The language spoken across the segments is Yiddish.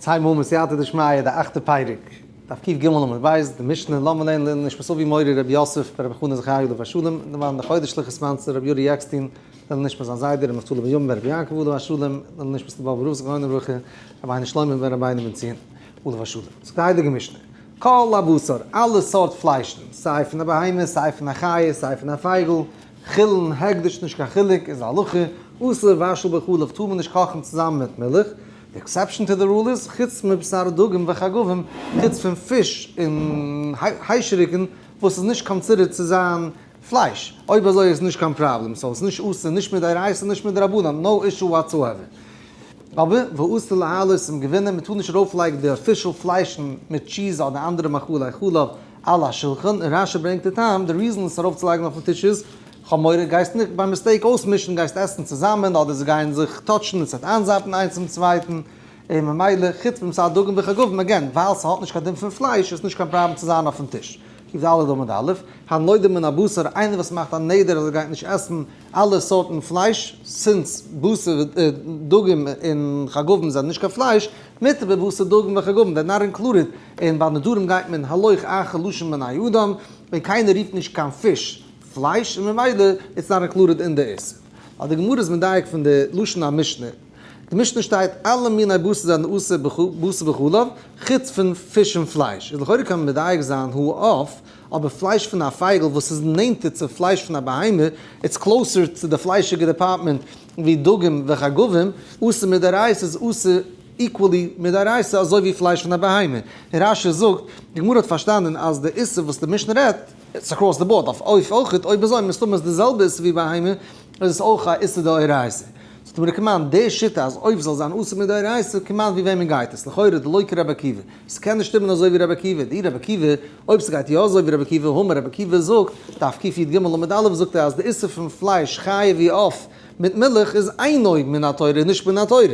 צוויי מאל מסייעתא דשמיא די אכטע פרק, דף קג עמוד ב', די משנה, לאמיר לערנען לעילוי נשמת אבי מורי רבי יוסף ברבי חנא זכריה עליו השלום, דערמאן די חודש סליחות מנצח רבי יורי עקסטין, לעילוי נשמת זיין זיידע רבי נפתלי בנימין בן רבי יעקב עליו השלום, לעילוי נשמת באבוב רב זכרונו לברכה, רבינו שלמה בן רבינו בן ציון עליו השלום. זאגט די הייליגע משנה, כל הבשר, אלע סארט פליישן, סיי פון א בהמה, סיי פון א חיה, סיי פון א פייגל, חולין, הקדש, נישט קיין חילוק, איז א הלכה, אסור לבשל בחלב, טאר מען נישט קאכן צוזאמען מיט מילך, די exception to the rule איז, חוץ מבשר דגים וחגבים, חוץ פון פיש און היישעריקן, וואס איז נישט considered צו זיין פלייש, אויב אזוי איז נישט קיין פראבלעם, so עס איז נישט אסור נישט מדאורייתא נישט מדרבנן, no issue whatsoever. אבער ואסור להעלות עם גבינה, מען טאר נישט ארויפלייגן די official פליישן מיט טשיז אדער אנדערע מאכלי חלב על השולחן, און רשי ברענגט די טעם, די reason עס ארויפצולייגן אויפן טיש איז, כ'האב מורא גייסט נישט by mistake אויסמישן גייסט עסן צוזאמען אדער זיי גייען זיך touch ן און ס'וועט איינזאפן איינס צום צווייטן, און ממילא חוץ מבשר דגים וחגבים again ווייל ס'האט נישט קיין דין פון פלייש איז נישט קיין פראבלעם צו זיין אויפן טיש. קד עמוד א', הנודר מן הבשר איינער וואס מאכט א נדר אז ער גייט נישט עסן אלע סארטן פלייש, since בשר דגים און חגבים זענען נישט קיין פלייש, מותר בבשר דגים וחגבים they're not included, און ביי נדרים גייט מען הלוך אחר לשון בני אדם, און קיינער רופט נישט קיין פיש פלייש און ממילא it's not included אין די איסור. ווייל די גמרא איז מדייק פון די לשון המשנה. די משנה שטייט אלע מיני בשר זענען אסור בשר בחלב חוץ פון פיש און פלייש. איז לכאורה קען מען מדייק זיין הא עוף, אבער פלייש פון א פייגל וואס איז נענטער צו פלייש פון א בהמה, it's closer צו די פליישיגע department ווי דגים וחגבים, אסור מדאורייתא איז אסור equally מדאורייתא אזוי ווי פלייש פון א בהמה. און רשי זאגט, די גמרא האט פארשטאנען אז די איסור וואס די משנה רעדט, it's across the board, אויף עוף אויכעט, אויב אזוי מסתמא איז די זעלבע איסור ווי בהמה, איז עס אויך א איסור דאורייתא. זאגט די גמרא כמאן, די שיטה אז עוף זאל זיין אסור מדאורייתא, כמאן ווי וועמען גייט עס? לכאורה דלא כרבי עקיבא, ס'קען נישט שטימען אזוי ווי רבי עקיבא, דאי רבי עקיבא, אויב ס'גייט יא אזוי ווי רבי עקיבא, האמר רבי עקיבא זאגט, דף קי"ג עמוד א' זאגט ער אז די איסור פון פלייש חיה ווי עוף מיט מילך איז אינו מן התורה, נישט מן התורה.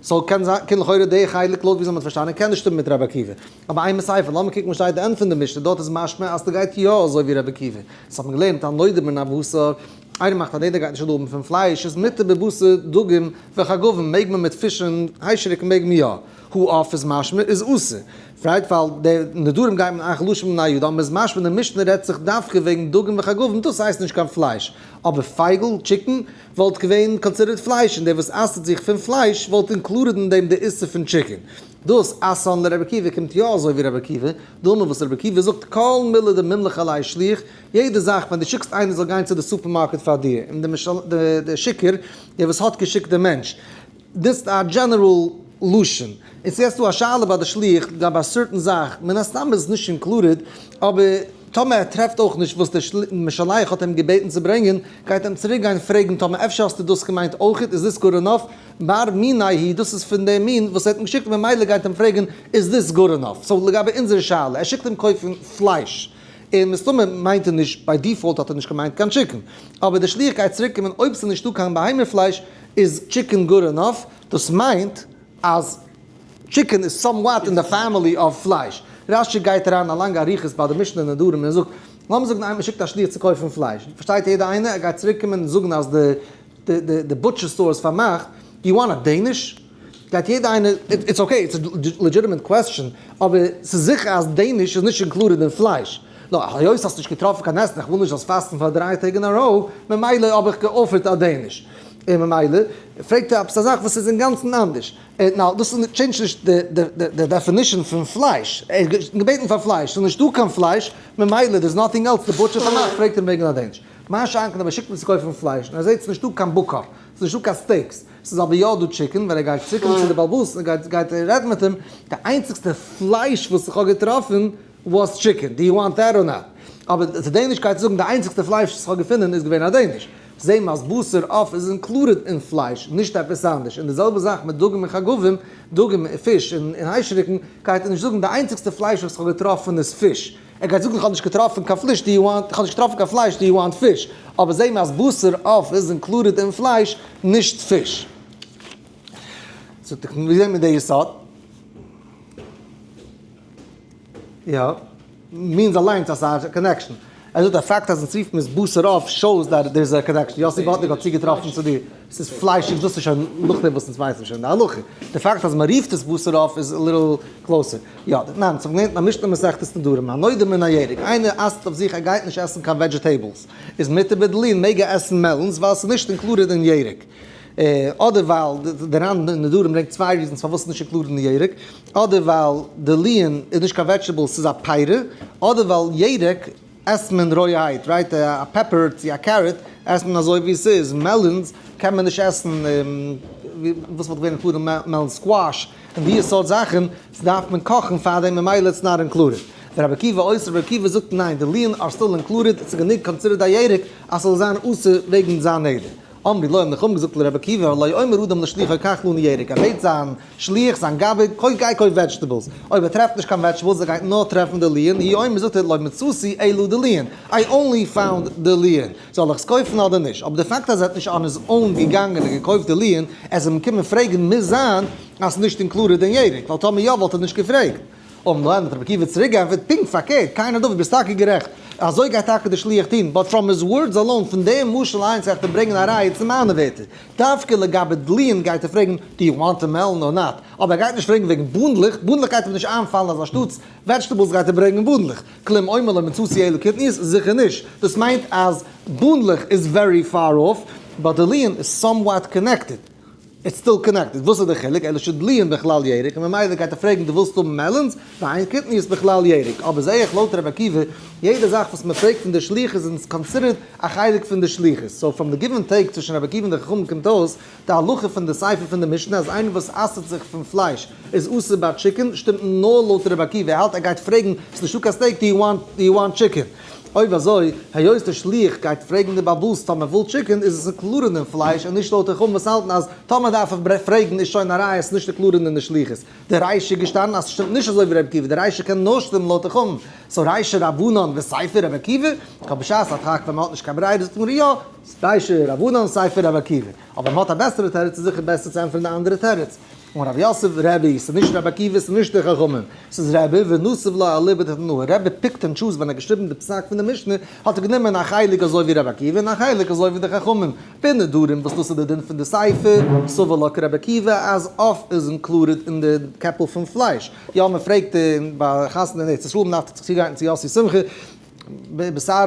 so קען זיין, קען לכאורה די חלק לויט וויאזוי מ'האט פארשטאנען קען נישט שטימען מיט רבי עקיבא. אבער אימא סיפא, לאמיר קוקן וואס שטייט די ענד פון די משנה, דארט איז משמע אז ס'גייט יא אזוי ווי רבי עקיבא. עס האט מען געלערנט הנודר מן הבשר, איינער מאכט א נדר גייט נישט האבן פון פלייש, איז מותר בבשר דגים וחגבים, מעג מען מיט פיש און היישעריקן מעג מען יא. הא עוף איז משמע איז אסור. פרייט ווייל די נדרים גייט מען אחר לשון בני אדם איז משמע די משנה רעדט זיך דווקא וועגן דגים וחגבים דאס הייסט נישט קיין פלייש. אבער פייגל, chicken, וואלט געווען considered פלייש און דער וואס אסר'ט זיך פון פלייש וואלט included אין דעם די איסור פון chicken. דאס אתאן לרבי עקיבא קומט יא אזוי ווי רבי עקיבא, דאמר וואס רבי עקיבא זאגט כל מילי דמימלך עליה שליח, יעדע זאך ווען דו שיקסט איינער זאל גיין צו די סופערמארקעט פאר דיר און די שיקער, דער וואס האט געשיקט די מענטש, נוצט א general לשון, און ס'יעצט דא א שאלה ביי די שליח לגבי א certain זאך, מן הסתם איז עס נישט included, אבער טאמער ער טרעפט אויך נישט וואס דער משלח האט אים געבעטן צו ברענגען, גייט אים צוריק גיין פרעגן טאמער אפשר האסטו דאס געמיינט אויכעט, is this good enough, בר מיניה הוא, דאס איז פון די מין וואס ער האט אים געשיקט, ממילא גייט אים פרעגן is this good enough, so לגבי אונזערע שאלה, ער שיקט אים קויפן פלייש, און מסתמא מיינט ער נישט, by default האט ער נישט געמיינט קיין chicken, אבער דער שליח גייט צוריק קומען אויב ס'איז נישטא קיין בהמה פלייש איז chicken good enough, דאס מיינט אז chicken איז somewhat אין די family of פלייש. רשי גייט אריין א לאנגע אריכות ביי די משנה אין נדרים און זאגט, לאמיר זאגן איינער שיקט א שליח צו קויפן פלייש, פארשטייט יעדער איינער ער גייט צוריק קומען און זאגן אז די butcher store איז פארמאכט, you want a Danish? גייט יעדער איינער, it's okay, it's a legitimate question, אבער ס'איז זיכער אז Danish איז נישט included אין פלייש. נו, היות האסט נישט געטראפן קיין עסן, איך וויל נישט זאלסט פאסטן פאר דריי טעג אין א row, ממילא האב איך גע offer ט א Danish. און ממילא פרעגט ער עפעס א זאך וואס איז אינגאנצן אנדערש. now, דאס איז change ט נישט די definition פון פלייש. ער האט געבעטן פאר פלייש, ס'איז נישטא קיין פלייש, ממילא there is nothing else, די butcher פארמאכט, פרעגט אים וועגן א Danish. מה שאין כן אויב ער שיקט אים צו קויפן פלייש, און ער זעט ס'איז נישטא קיין בקר, ס'איז נישטא קיין steaks, ס'איז אבער יא דא chicken, ווען ער גייט צוריקקומען צו די בעל הבית און גייט גייט ער רעדן מיט אים, די איינציגסטע פלייש וואס איך האב געטראפן was chicken, do you want that or not? אבער די Danish גייט זאגן די איינציגסטע פלייש וואס איך האב געפונען איז געווען א Danish. זעהן מיר אז בשר עוף איז included אין פלייש, נישט עפעס אנדערש. און די זעלבע זאך מיט דגים און חגבים, דגים, פיש און היישעריקן, גייט ער נישט זאגן די איינציגסטע פלייש וואס איך האב געטראפן איז פיש. ער גייט זאגן איך האב נישט געטראפן קיין פליש do you want, איך האב נישט געטראפן קיין פלייש do you want fish, אבער זעהן מיר אז בשר עוף איז included אין פלייש, נישט פיש. זאגט ער, ווי זעהט מען די יסוד? יא, means אליינס אז ס'איז א connection. ער זאגט א פאקט אז אונז רופט מען עס בשר עוף shows that there is a connection. יאסי באטניק האט צוגעטראפן צו דיר. ס'איז פליישיג דאס איז שוין נאכדעם וואס אונז ווייסן שוין די הלכה. די פאקט אז מ'רופט עס בשר עוף איז a little closer. יא, ניין, אונז האבן געלערנט אין א משנה מסכת נדרים, הנודר מן הירק, איינער אסר'ט אויף זיך ער גייט נישט עסן קיין vegetables, איז מותר בדלועין מעג ער עסן melons ווייל ס'איז נישט included אין ירק. אדער ווייל, די ר"ן אין נדרים ברענגט צוויי reasons פארוואס ס'איז נישט included אין ירק, אדער ווייל דלועין איז נישט קיין vegetable ס'איז א פירה, אדער ווייל ירק עסט מען רויערהייט, right? א pepper צו א carrot עסט מען אזוי ווי ס'איז, melons קען מען נישט עסן, וואס וואלט געווען included melon squash און די סארט זאכן דארף מען קאכן פארדעם ממילא it's not included. ורבי עקיבא אוסר רבי עקיבא זאגט ניין דלועין are still included ס'איז גענוג considered א ירק אז ס'זאל זיין אסור וועגן זיין נדר. אמרו לו האבן די חכמים געזאגט לרבי עקיבא לא אומר אדם לשליחו קח לנו ירק ער בעט זיין שליח זיין גבאי קויף גיי קויף vegetables אויב ער טרעפט נישט קיין vegetables ער גייט נאר טרעפן דלועין הוא אומר זאגט ער לא מצאתי אלא דלועין I only found דלועין זאל איך עס קויפן אדער נישט אבער די פאקט אז ער האט נישט on his own געגאנגען און געקויפט דלועין ער זאל אים קומען פרעגן מוז זיין אז ס'איז נישט included אין ירק ווייל טאמער יא וואלט ער נישט געפרעגט. אמר להם האט רבי עקיבא צוריק געענטפערט, פונקט פארקערט, כן הדבר, ביסט טאקע גערעכט, אזוי גייט טאקע דער שליח טון, but from his words alone, פון דעם משל אליינס גייט ער ברענגען א ראיה צו מיינע ווערטער. דווקא לגבי דלועין גייט ער פרעגן, do you want a melon or not? אבער ער גייט נישט פרעגן וועגן בונדלעך, בונדלעך גייט אים נישט איינפאלן אז אנשטאטס vegetables גייט ער ברענגען בונדלעך. כלום אומר לא מצאתי אלא קטניות? זיכער נישט. דאס מיינט אז בונדלעך איז very far off, but דלועין איז somewhat connected. It's still connected, וואס איז די חילוק? אלא שדלועין בכלל ירק, און ממילא גייט ער פרעגן דו ווילסט האבן melons? ואין קטניות בכלל ירק, אבער זעה איך לויט רבי עקיבא, יעדע זאך וואס מען פרעגט פון די שליחות איז considered א חלק פון די שליחות, so from די give and take צווישן רבי עקיבא און די חכמים קומט אויס, די הלכה פון די סיפא פון די משנה אז איינער וואס אסר'ט זיך פון פלייש איז אסור ביי chicken, שטימט נאר לויט רבי עקיבא, ער האלט ער גייט פרעגן ס'איז נישטא קיין steak, do you want chicken? אויב אזוי, היות דער שליח גייט פרעגן די בעל הבית טאמער וויל chicken, איז עס included אין פלייש און נישט לויט די חכמים וואס האלטן אז טאמער דארף איך פרעגן איז שוין א ראיה עס איז נישט included אין די שליחות. די רישא איז געשטאנען אז ס'שטימט נישט אזוי ווי רבי עקיבא, די רישא קען נאר שטימען לויט די חכמים, so רישא רבנן וסיפא רבי עקיבא, כ'האב בשעת הדחק ווען מ'האט נישט קיין ברירה זאגט מען יא, רישא רבנן סיפא רבי עקיבא, אבער מ'האט א בעסערע תירוץ איז זיכער בעסער צו ענטפערן די אנדערע תירוץ. אמר רב יוסף, רבי, ס'איז נישט רבי עקיבא, ס'איז נישט די חכמים, ס'איז רבי, ונסיב לה אליבא דתנאי, רבי picked and choose ווען ער האט געשריבן די פסק פון די משנה, האט ער גענומען א חלק אזוי ווי רבי עקיבא און א חלק אזוי ווי די חכמים. בנדרים וואס דאס איז די דין פון די סיפא, סבר לה כרבי עקיבא אז עוף איז included אין די קעפל פון פלייש. יא מען פרעגט ביי חתונה אין ארץ ישראל מען דארף זיך צוגרייטן צו יאסי שמחה, בשר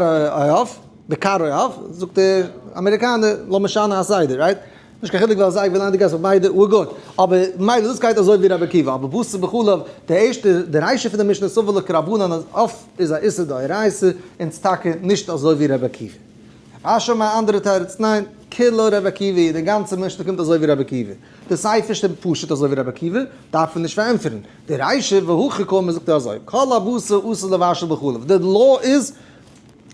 עוף, בקר עוף, זאגט דער אמעריקאנער לא משנה הסדר, right? נישט קיין חילוק ווייל זיי ווילן די געסט ביידע we're good. אבער מילא דאס גייט אזוי ווי רבי עקיבא, אבער בשר בחלב, די ערשטע, די רישא פון די משנה סבר לה כרבנן אז עוף איז א איסור דאורייתא, און ס'טאקע נישט אזוי ווי רבי עקיבא. רב אשי אמר א אנדערע תירוץ, ניין, כולה רבי עקיבא, די גאנצע משנה קומט אזוי ווי רבי עקיבא. די סיפא שטימט פשוט אזוי ווי רבי עקיבא, דארף מען נישט פארענטפערן. די רישא והכי קאמר זאגט ער אזוי, כל הבשר אסור לבשל בחלב, די law איז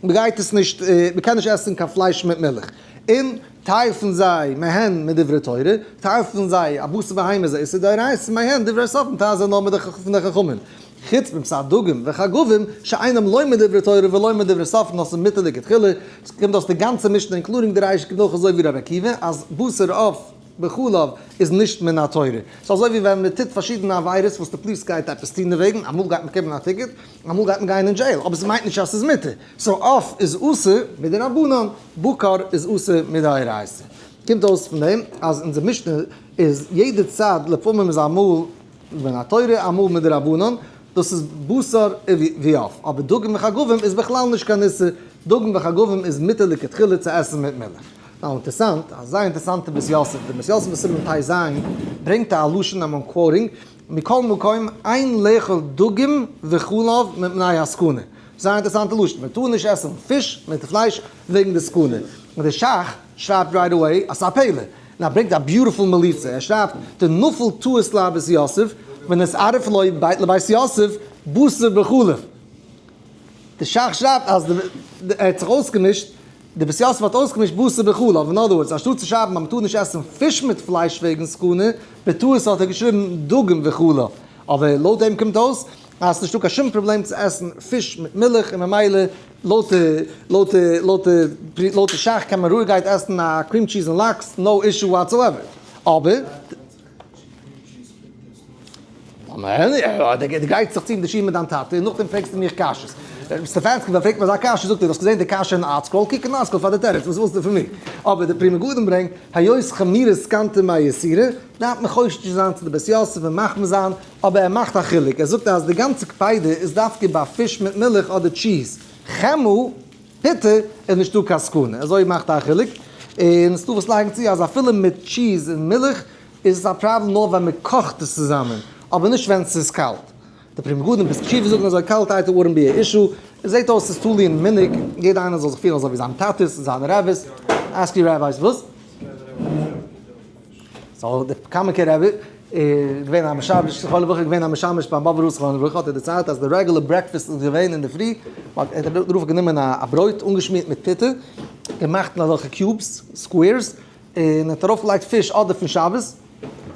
מ'גייט עס נישט, מ'קען נישט עסן קיין פלייש מיט מילך. און טייל פון זיי מהן מדברי תורה, טייל פון זיי א בשר בהמה איז א איסור דאורייתא, מהן דברי סופרים, טייל זענען נאר מיט די פון די חכמים. חוץ מבשר דגים וחגבים שאינם לא מדברי תורה ולא מדברי סופרים נאר ס'איז מותר לכתחילה, ס'קומט אויס די גאנצע משנה including די רישא קומט אויך אזוי ווי רבי עקיבא אז בשר עוף בחלב איז נישט מן התורה. ס'איז אזוי ווי ווען מ'טוט פארשידענע עבירות וואס די פאליס גייט עפעס טון דערוועגן, אמאל גייט מען באקומען א ticket, אמאל גייט מען גיין אין jail, אבער ס'מיינט נישט אז ס'איז מותר. so עוף איז אסור מדרבנן, בקר איז אסור מדאורייתא. קומט אויס פון דעם אז אונזער משנה איז יעדע צד לפעמים איז אמאל מן התורה אמאל מדרבנן, דאס איז בשר ועוף, אבער דגים וחגבים איז בכלל נישט קיין איסור, דגים וחגבים איז מותר לכתחילה צו עסן מיט מילך. now אינטערסאנט, א זייער אינטערסאנטע בית יוסף, די בית יוסף בסימן פ"ז ברענגט א לשון I'm quoting, מכל מקום אין לאכול דגים וחלב מפני הסכנה. זייער אינטערסאנטע לשון, מען טאר נישט עסן פיש מיט פלייש וועגן די סכנה. און די ש"ך שרייבט right away אז ס'איז א פלא. און ער ברענגט א beautiful מליצה, ער שרייבט דנפל טעות לבית יוסף ונתערב לו לבית יוסף בשר בחלב. די ש"ך שרייבט אז ער האט זיך אויסגעמישט, די בית יוסף האט אויסגעמישט בשר בחלב, אין other words, אנשטאט צו שרייבן אז מען טאר נישט עסן פיש מיט פלייש וועגן סכנה, בטעות האט ער געשריבן דגים וחלב. אבער לויט דעם קומט אויס אז ס'נישטא קיין שום פראבלעם צו עסן פיש מיט מילך און ממילא לויט די לויט די לויט די לויט די ש"ך קען מען רואיגערהייט עסן א cream cheese און לאקס no issue whatsoever. אבער. דו גרייטסט זיך צו אין די שיעור מיט דיין טאטע און נאכדעם פרעגסטו מיך קשיות. סטעפאנסקי ווען פרעגט מען אזא קשיא זאגט ער דו האסט געזען די קשיא אין ארטסקרול קוק אין ארטסקרול פאר די תירוץ וואס ווילסטו פון מיר? אבער די פרי מגדים ברענגט היות חמירא סכנתא מאיסורא דארף מען חושש זיין צו די בית יוסף און מחמיר זיין אבער ער מאכט א חילוק ער זאגט אז די גאנצע קפידא איז דווקא ביי פיש מיט מילך אדער טשיז חמאה פיטא איז נישטא קיין סכנה אזוי מאכט א חילוק און ס'דא וואס לייגן צו אז אפילו מיט טשיז און מילך איז עס א פראבלעם נאר ווען מ'קאכט עס צוזאמען אבער נישט ווען ס'איז קאלט. די פרי מגדים פסקי תשובה זאגן אזוי קאלט אייטער wouldn't be a issue, עס זעט אויס ס'איז תלוי אין מנהג, יעדע איינער זאל זיך פירן אזוי ווי זיין טאטעס און זיינע רעביס, ask your rabbis וואס? so די קאמינקער רבי איז געווען א משמש זכרונו לברכה איז געווען א משמש ביים באבובער רב זכרונו לברכה האט ער דערציילט אז די regular breakfast איז געווען אינדערפרי האט דער רב גענומען א ברויט אנגעשמירט מיט פיטא געמאכט אין אזעלכע cubes squares און האט ארויפגעלייגט פיש אדער פון שבת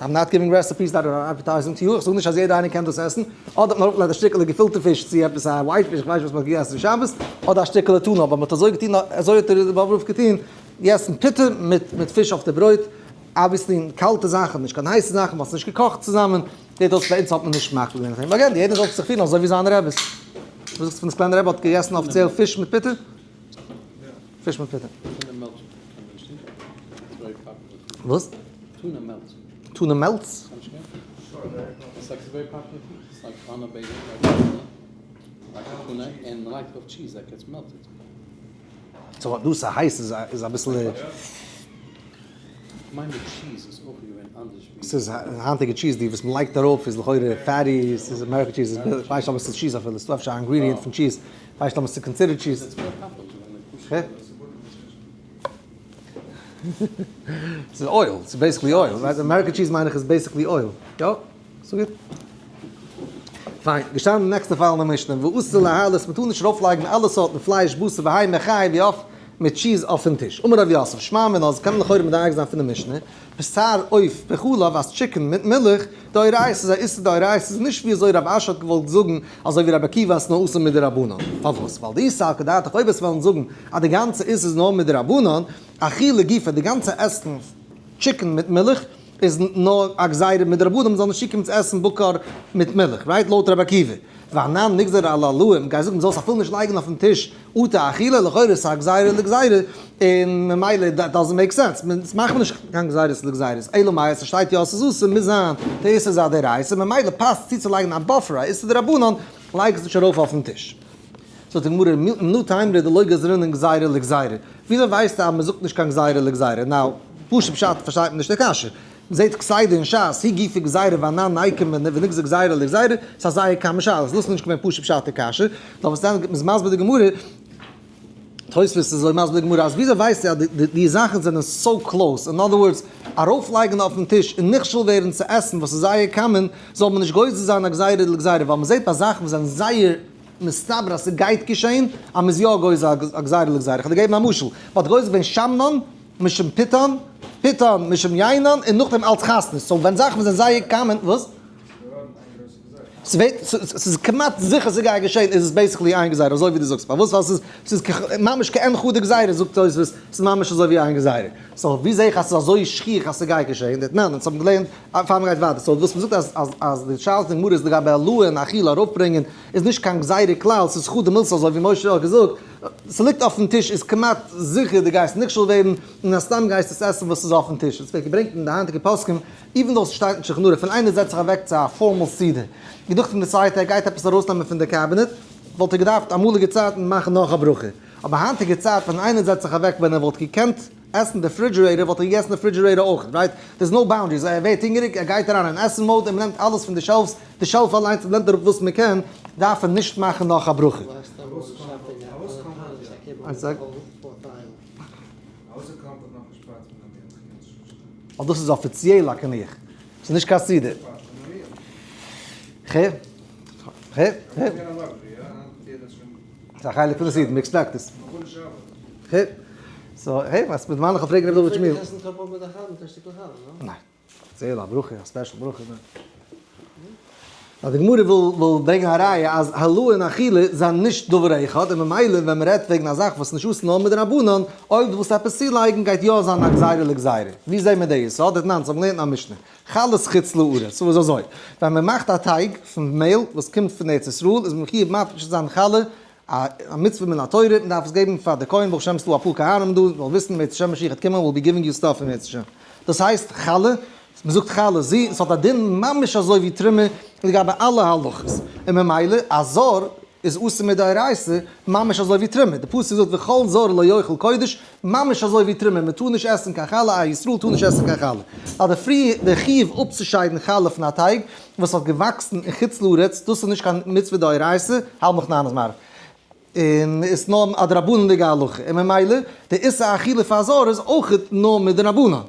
I'm not giving recipes that are advertising to you, איך זאג נישט אז יעדער איינער קען דאס עסן, אדער האט מען ארויפגעלייגט א שטיקעלע געפילטע פיש צו עפעס א white fish, איך ווייס נישט וואס מען האט געגעסן שבת, אדער א שטיקעלע טונא, אבער מען האט אזוי געטון, אזוי האט דער באבובער רב געטון, געגעסן פיטא מיט פיש אויף די ברויט, obviously קאלטע זאכן, נישט קיין הייסע זאכן, ווייל ס'איז נישט געקאכט צוזאמען, זעט אויס ביי אונז האט מען נישט מקפיד געווען אויף דעם, again, יעדער זאל זיך פירן אזוי ווי זיינע רעביס. וואס זאגסטו פון די סקולענער רבי האט געגעסן אפיציעל פיש מיט פיטא? פיש מיט פיטא. וואס? tuna melts. tuna melts? so דאס איז הייס איז אביסל. ס'איז היינטיגע טשיז די וואס מ'לייגט ארויף איז לכאורה fatty, ס'איז American cheese, כ'ווייס נישט אויב עס איז טשיז אפילו, ס'דא אפשר א ingredient פון טשיז, כ'ווייס נישט אויב עס איז considered cheese. ס'איז oil, ס'איז basically oil, right? American cheese מיין איך איז basically oil. יא? ס'איז גוט. פיין, געשטאנען די נעקסטע פאל אין די משנה, ואסור להעלות, מ'טאר נישט ארויפלייגן אלע סארטן פלייש, בשר בהמה, חי ועוף, מיט טשיז אויפן טיש. אמר רב יוסף, שמע מינה, אז קען מען לכאורה מדייק זיין פון די משנה, בשר עוף בחלב אז chicken מיט מילך, דאורייתא איז א איסור דאורייתא, איז נישט ווי אזוי רב אשי האט געוואלט זאגן, אזוי ווי רבי עקיבא אז ס'נאר אסור מדרבנן. פארוואס? ווייל דאי סלקא דעתך אויב עס וועלן זאגן אז די גאנצע איסור איז נאר מדרבנן, אכילה גופא, די גאנצע עסן chicken מיט מילך איז נאר א גזירה מדרבנן מ'זאל נישט צוקומען צו עסן בקר מיט מילך, right? לויט רבי עקיבא. ואנן נגזר על העלאה, מ'גייט זאגן מ'זאל עס אפילו נישט לייגן אויפן טיש אטו אכילה, לכאורה איז עס א גזירה לגזירה, און ממילא that doesn't make sense, מאכט מען נישט קיין גזירות לגזירות, אלא מאי אז ס'שטייט יא ס'איז אסור מוז זיין די איסור איז א דאורייתא, ממילא פאסט צוצולייגן א buffer א איסור דרבנן, לייג עס נישט ארויף אויפן טיש. זאגט די גמרא, מנא תימרא דלא גזרינן גזירה לגזירה, וויאזוי ווייסטו אז מ'זאגט נישט קיין גזירה לגזירה? now, פשוט פשט פארשטייט מען נישט די קשיא. מ'זעט כסדר אין שס, היא גופא גזירה ואנן ניקום ונגזר גזירה לגזירה, ס'איז א זייער common שאלה, ס'איז נישט געווען פשוט פשט די קשיא, נאר וואס דען איז מסביר די גמרא, תוספות איז אזוי מסביר די גמרא אז וויאזוי ווייסטו אז די זאכן זענען so close, in other words, ארויפלייגן אויפן טיש און נכשל ווערן צו עסן וואס איז זייער common, זאל מען נישט גוזר זיין א גזירה לגזירה, ווייל מ'זעט ביי זאכן וואס זענען זייער מסתבר אז ס'גייט געשען אז מ'איז יא גוזר א גזירה לגזירה, כ'וועל דיר געבן א משל, מ'האט גוזר געווען שמנן משום פיתן, פיתן משום יינן, און נאכדעם אלץ חתנות, so ווען זאכן זענען זייער common, וואס? ס'ווערט, ס'איז כמעט זיכער ס'גייט געשען איז עס basically איין גזירה אזוי ווי דו זאגסט, פארוואס? ווייל ס'איז ס'איז ממש כעין חדא גזירה זאגט תוספות, ס'איז ממש אזוי ווי איין גזירה, so ווי זעה איך אז ס'איז אזוי שכיח אז ס'גייט געשען? דתנן, אונז האבן געלערנט פאר מ'גייט ווייטער, so וואס מ'זאגט אז אז אז די שאלה פון גמרא איז לגבי העלאה און אכילה ארויפברענגען איז נישט קיין גזירה כלל, ס'איז חדא מילתא אזוי ווי משה האט געזאגט, ס'ליגט אויפן טיש איז כמעט זיכער דו גייסט נכשל ווערן, מן הסתם גייסטו עס עסן וואס איז אויפן טיש, עס ווערט געברענגט אין די היינטיגע פוסקים, even though ס'שטייט אין שולחן ערוך, ווען איינער זעצט זיך אוועק צו א formal סעודה, געדוכט פון די צווייטע ער גייט עפעס ארויסנעמען פון די cabinet, וואלט ער געדארפט אמאליגע צייטן מאכן נאך א ברכה, אבער היינטיגע צייט ווען איינער זעצט זיך אוועק ווען ער וואלט געקענט עסן די refrigerator וואלט ער געגעסן די refrigerator אויך, right? There is no boundaries, ער ווערט הונגעריג ער גייט אריין אין עסן mode און מ'נעמט אלעס פון די shelves, די shelf אליינס מ'נעמט אראפ וואס מ'קען, דארף ער נישט מאכן נאך א ברכה. ווייל דאס איז אפיציעל א קינוח, ס'איז נישט קיין סעודה. ח ח ח ס'איז א חלק פון די סעודה, מ' expect עס. ח so hey, וואס מיט מאנכע פרעגן רבי דוד שמואל. ניין. זעהל א ברכה, א special ברכה. אז די גמרא וויל ברענגען א ראיה אז העלאה און אכילה זענען נישט דבר אחד, און ממילא ווען מען רעדט וועגן א זאך וואס איז נישט אסור נאר מדרבנן, אויב דו ווילסט עפעס צולייגן גייט יא זיין א גזירה לגזירה. ווי זעהן מיר די יסוד? דתנן, אונז האבן געלערנט אין א משנה, חלות חוץ לארץ, so איז אזוי, ווען מען מאכט א טייג פון מעהל וואס קומט פון ארץ ישראל איז מען מחיוב מפריש צו זיין חלה. א מצוה מן התורה, מען דארף עס געבן פאר די כהן, ברוך השם ס'דא אפאר כהנים דא, זאל וויסן אם ירצה השם משיח וועט קומען, will be giving you stuff אם ירצה השם. דאס הייסט חלה, מען זאגט חלה זי, עס האט א דין ממש אזוי ווי תרומה לגבי אלע הלכות, און ממילא א זר איז אסור מדאורייתא ממש אזוי ווי תרומה, די פסוק זאגט וכל זר לא יאכל קודש, ממש אזוי ווי תרומה, מען טאר נישט עסן קיין חלה, א ישראל טאר נישט עסן קיין חלה, ווייל די פרי די חיוב אפצושיידן חלה פון א טייג וואס האט געוואקסן אין חוץ לארץ, דאס איז נישט קיין מצוה דאורייתא, האלב נאך ניין איז מעריב, און איז נאר א דרבנן'דיגע הלכה, און ממילא די איסור אכילה פאר א זר איז אויכעט נאר מדרבנן.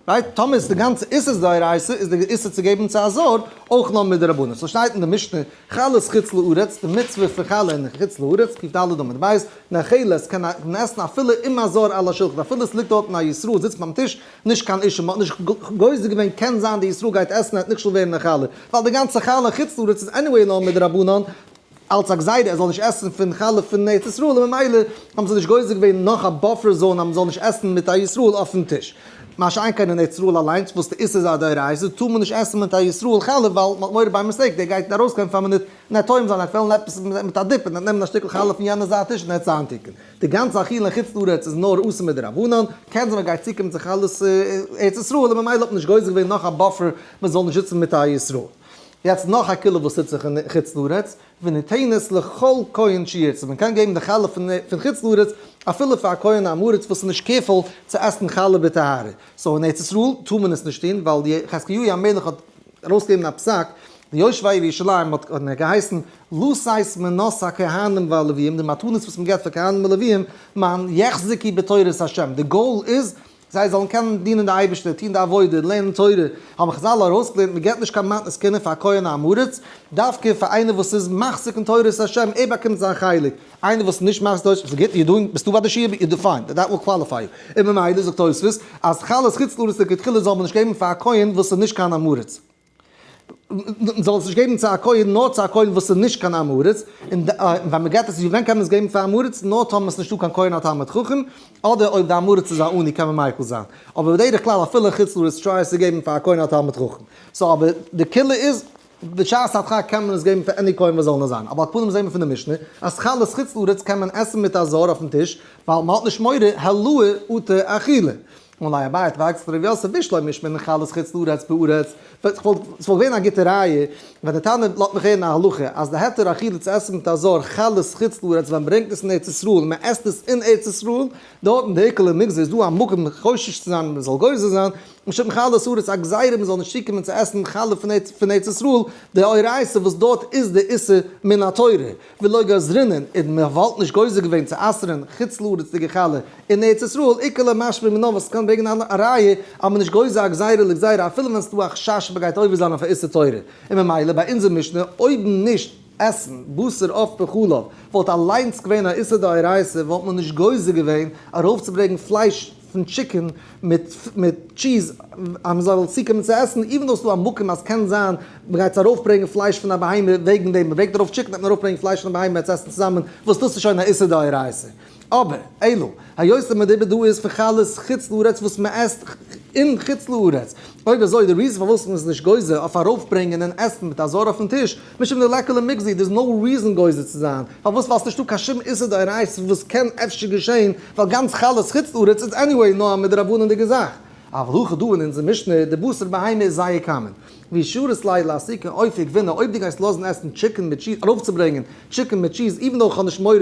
right? טאמער איז די גאנצע איסור דאורייתא איז די איסור צו געבן צו א זר אויך נאר מדרבנן. so שטייט אין די משנה חלות חוץ לארץ, די מצוה פון חלה אין חוץ לארץ, קד עמוד ב', נאכלת קען מען עסן אפילו עם הזר על השולחן, אפילו עס ליגט דארטן א ישראל זיצט ביים טיש, נישט קיין אישו, מען האט נישט גוזר געווען קען זיין די ישראל גייט עסן ער וועט נכשל ווערן אין חלה, ווייל די גאנצע חלה אין חוץ לארץ איז anyway נאר מדרבנן, אלץ א גזירה ער זאל נישט עסן פון חלה פון ארץ ישראל און ממילא האבן זיי נישט גוזר געווען נאך א buffer zone אז מען זאל נישט עסן מיט א ישראל אויפן טיש. מה שאין כן אין ארץ ישראל אליינס וואס די איסור איז א דאורייתא טאר מען נישט עסן מיט א ישראל חלה ווייל מען האט מורא by mistake דער גייט ארויסגיין פאר מינוט און ער טועם זיין ער וועט וועלן עפעס מיט א dip און ער וועט נעמען א שטיקל חלה פון יענע זייט טיש און ער וועט עס איינטונקען. די גאנצע אכילה אין חוץ לארץ איז נאר אסור מדרבנן, קען זיין מען גייט צוקומען צו חלות ארץ ישראל און ממילא האט מען נישט גוזר געווען נאך א buffer מען זאל נישט זיצן מיט א ישראל. יעצט נאך א קולא וואס טוט זיך אין חוץ לארץ, וניתנת לכל כהן שירצה, מען קען געבן די חלה פון חוץ לארץ אפילו פאר א כהן עם הארץ וואס איז נישט careful צו עסן חלה בטהרה, so אין ארץ ישראל טאר מען עס נישט טון ווייל חזקיהו המלך האט ארויסגעגעבן א פסק, די יושבי ירושלים האט ער געהייסן לתת מנות הכהנים והלוויים, די מתנות וואס מען געבט פאר כהנים ולוויים, למען יחזקו בתורת השם, די goal איז זיי זאלן קענען דינען די אייבערשטער, טון די עבודה, לערנען תורה, האבן חזל ארויסגעלערנט מען געבט נישט קיין מתנות כהונה פאר א כהן עם הארץ, דווקא פאר איינער וואס איז מחזיק אין תורת השם, ער באקומט זיין חלק, איינער וואס איז נישט מחזיק תורת השם, ס'גוט, you doing, ביסטו ביי די שיעור, you do fine, that will qualify you, און ממילא זאגט תוספות אז חלות חוץ לארץ לכתחילה זאל מען נישט געבן פאר א כהן וואס איז נישט קיין עם הארץ. מען זאל עס נישט געבן צו א כהן נאר צו א כהן וואס איז נישט קיין עם הארץ, און ווען מען געבט עס ווען קען מען עס געבן פאר עם הארץ? נאר טאמער עס איז נישטא קיין כהן א תלמיד חכם, אדער אויב די עם הארץ איז א עני קען מען מיקל זיין, אבער בדרך כלל אפילו אין חוץ לארץ try עס צו געבן פאר א כהן א תלמיד חכם, so אבער די קולא איז בשעת הדחק קען מען עס געבן פאר any כהן וואס זאל נאר זיין, אבער על פנים זעהן מיר פון די משנה אז חלות חוץ לארץ קען מען עסן מיט א זר אויפן טיש ווייל מען האט נישט מורא העלאה אטו אכילה. און אולי אביי האט פארהאקט ר' יוסף בשלמא משמע אין חלות חוץ לארץ בארץ, ס'וואלט געווען א גוטע ראיה ווען די תנא לאזט מיך הערן א הלכה אז די היתר אכילה צו עסן מיט א זר חלות חוץ לארץ ווען מ'ברענגט עס אין ארץ ישראל און מ'עסט עס אין ארץ ישראל, דארט אין די עיקול ומגזר איז דא א מקום חושש צו זיין מ'זאל גוזר זיין, משום חלות הארץ א גזירה מ'זאל נישט צוקומען צו עסן חלה פון ארץ ישראל דאורייתא וואס דארט איז די איסור מן התורה. ולא גזרינן, און מען וואלט נישט גוזר געווען צו אסר'ן חוץ לארצ'דיגע חלה אין ארץ ישראל, איכא למשמע מינה וואס קען ברענגען א ראיה אז מען נישט גוזר א גזירה לגזירה אפילו ווען ס'דא א חשש מען גייט עובר זיין אויף א איסור תורה, און ממילא ביי אונזער משנה אויב נישט עסן בשר עוף בחלב וואלט אליינס געווען א איסור דאורייתא וואלט מען נישט גוזר געווען ארויפצוברענגן פלייש פון chicken מיט מיט cheese אז מען זאל צוקומען צו עסן, even though ס'דא א מקום אז קען זיין מען גייט ארויפברענגען פלייש פון א בהמה וועגן דעם מען ברענגט ארויף chicken וועט מען ארויפברענגען פלייש פון א בהמה צו עסן צוזאמען וואס דאס איז שוין א איסור דאורייתא. אבער אלא היות די מדובר דא איז פון חלות חוץ לארץ וואס מען עסט אין חוץ לארץ, אויב אזוי די reason פארוואס מען איז נישט גוזר אויף ארויפברענגען און עסן מיט א זר אויפן טיש משום דליכא למיגזר there is no reason גוזר צו זיין, פארוואס ווייל ס'נישטא קיין שום איסור דאורייתא וואס קען אפשר געשען ווייל גאנץ חלות חוץ לארץ איז anyway נאר א מדרבנן'דיגע זאך. אבל הכא דא אין אונזער משנה די בשר בהמה איז זייער common. ואי שרית ליה לאסוקי עוף וגבינה אויב דו גייסט לאזן עסן chicken מיט cheese ארויפצוברענגען chicken מיט cheese even though כ'האב נישט מורא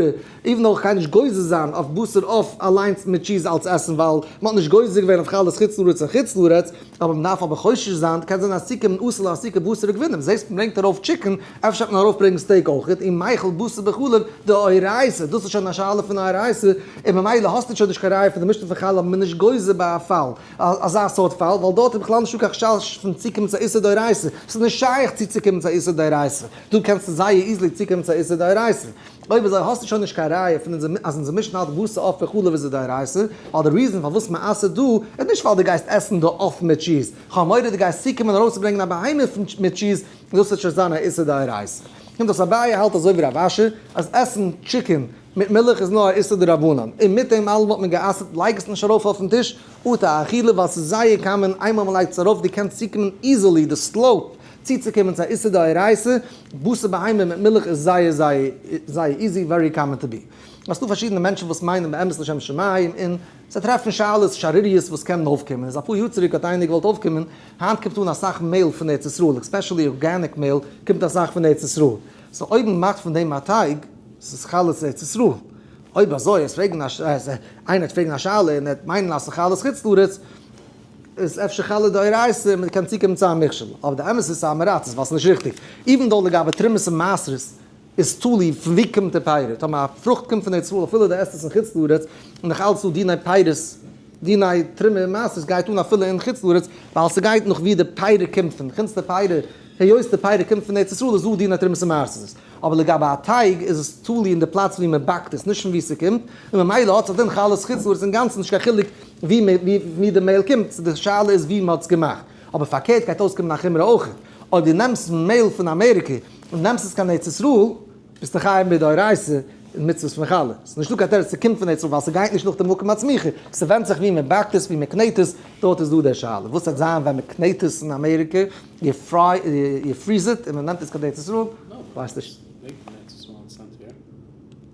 even though כ'גיי נישט גוזר זיין אויף בשר עוף אליינס מיט cheese אלץ עסן ווייל מ'האט נישט גוזר געווען אויף חלות חוץ לארץ און חוץ לארץ אבער מ'דארף אבער חושש זיין קען זיין אז צוקומען אסור לאסוקי בשר וגבינה זעסט מ'ברענגט ארויף chicken אפשר וועט מען ארויפברענגן steak אויכעט און מיכל בשר בחלב דאורייתא דאס איז שוין א שאלה פון אורייתא און ממילא האסטו שוין נישט קיין ראיה פון די משנה פון חלה האט מען נישט גוזר ביי א פאל אזא סארט פאל ווייל דארט איז בכלל נישטא קיין חשש פון צוקומען צו א איסור דאורייתא ס'איז נישט שייך צו צוקומען צו א איסור דאורייתא דא קענסטו זייער easily צוקומען צו א איסור דאורייתא. אויב אזוי האסטו שוין נישט קיין ראיה פון אונזער אז אונזער משנה האלט בשר עוף בחלב איז א דאורייתא, ווייל די reason פארוואס מען אסר'ט דא איז נישט ווייל דו גייסט עסן די עוף מיט cheese, כ'האב מורא דו גייסט צוקומען ארויסצוברענגען א בהמה פון מיט cheese און דאס וועט שוין זיין א איסור דאורייתא. קומט אויס אביי האלט אזוי ווי רב אשי אז עסן chicken מיט מילך איז נאר א איסור דרבנן, און מיט דעם אלעם האט מען גע'אסר'ט לייג עס נישט ארויף אויפן טיש אטו אכילה ווייל ס'איז זייער common איינמאל מען לייגט עס ארויף דו קענסט צוקומען easily די slope. צוצוקומען צו א איסור דאורייתא, בשר בהמה מיט מילך איז זייער זייער זייער easy, very common to be. עס דא פארשידענע מענטשן וואס מיינען באמת לשם שמים און זיי טרעפן שאלות שערוריות וואס קענען אויפקומען, איז אפאר יאר צוריק האט איינער געוואלט אויפקומען, היינט קומט אן אסאך מעהל פון ארץ ישראל, especially organic מעהל קומט אסאך פון ארץ ישראל, so אויב מען מאכט פון דעם א טייג, ס'איז חלות ארץ ישראל, אויב אזוי עס פרעגן א איינער וועט פרעגן א שאלה און ער וועט מיינען אז ס'איז חלות חוץ לארץ, איז אפשר חלה דאורייתא און מען קען צוקומען צו א מכשול, אבער די אמת איז ס'איז א עם הארצות ווייל ס'איז נישט ריכטיג, even though לגבי תרומות און מעשרות איז תלוי פון ווי קומט די פירות, טאמער א פרוכט קומט פון ארץ ישראל אפילו די עסט עס אין חוץ לארץ, איז נאך אלץ דא דיני פירות, דיני תרומה און מעשרות גייט אן אפילו אין חוץ לארץ, ווייל ס'גייט נאך ווי די פירות קומט פון, חוץ די פירות, היות די פירות קומט פון ארץ ישראל איז דא דיני תרומות און מעשרות, אבער לגבי א טייג איז עס תלוי אין די פלאץ ווי מען באקט עס, נישט פון ווי ס'קומט, און ממילא האט זיך דין חלות חוץ לארץ אינגאנצן נישט קיין חילוק ווי ווי די מעהל קומט, די שאלה איז ווי מען האט עס געמאכט, אבער פארקערט גייט אויסקומען א חומרא אויך, אויב דו נעמסט מעהל פון אמעריקע און נעמסט עס קיין ארץ ישראל, ביסטו חייב מדאורייתא אין מצוות פון חלה. ס'איז נישטא קיין תירוץ ס'קומט פון ארץ ישראל ווייל ס'גייט נישט נאך די מקום הצמיחה, ס'ווענדט זיך ווי מ'באקט עס ווי מ'קנעט עס, דארט איז דא די שאלה וואס וועט זיין ווען מ'קנעט עס אין אמעריקע, you fry, you freeze it און מ'נעמט עס קיין ארץ ישראל, כ'ווייס נישט.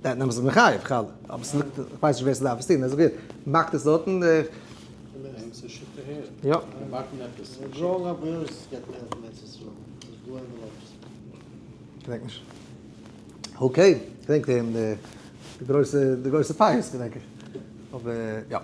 דען איז מען מחייב חלה, אבער ס'ליגט, כ'ווייס נישט ווער ס'דארף עס טון, איז okay, מ'באקט עס דארטן. יא. געדענק נישט. Okay, געדענק דעם די גרויסע די גרויסע פייערס געדענק איך. אבער יא.